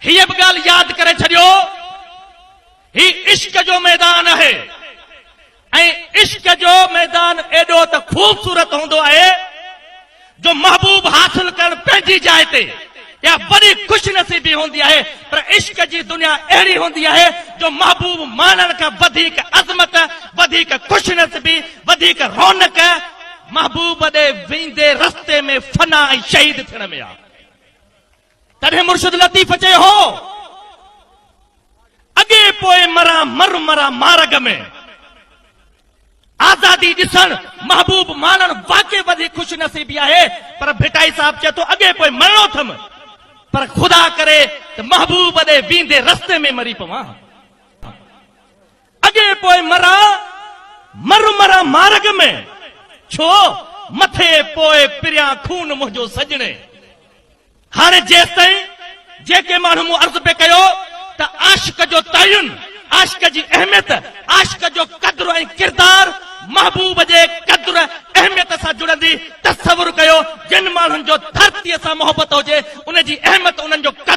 هيء به ڳالهه ياد ڪري ڇڏيو، هي عشق جو ميدان آهي ۽ عشق جو ميدان ايڏو ته خوبصورت هوندو آهي جو محبوب حاصل ڪرڻ پنهنجي جاء تي اها وڏي خوش نصيبي هوندي آهي پر عشق جي دنيا اهڙي هوندي آهي جو محبوب ماڻڻ کان وڌيڪ عظمت، وڌيڪ خوش نصيبي، وڌيڪ رونق محبوب ڏي ويندي رستي ۾ فنا ۽ شهيد ٿيڻ ۾ آهي. تڏهن مرشد لطيف چيو هو، اڳي پوء مران مر مران مارڳ ۾. آزادي ڏسڻ، محبوب ماڻڻ واقعي وڏي خوش نصيبي آهي، پر ڀٽائي صاحب چئي ٿو اڳي پوء مرڻو اٿم، پر خدا ڪري ته محبوب ڏي ويندي رستي ۾ مري پوان. اڳي پوء مران مر مران مارڳ ۾، ڇو مٿي پوء پريان خون منهنجو سڄڻي. هاڻي جيستائين جيڪي ماڻهو مون عرض پئي ڪيو ته عاشق جو تعين، عاشق جي اهميت، عاشق جو قدر ۽ ڪردار محبوب جي قدر اهميت سان جڙندي، تصور ڪيو جن ماڻهن جو ڌرتيء سان محبت هجي ان جي اهميت انهن جو قدر.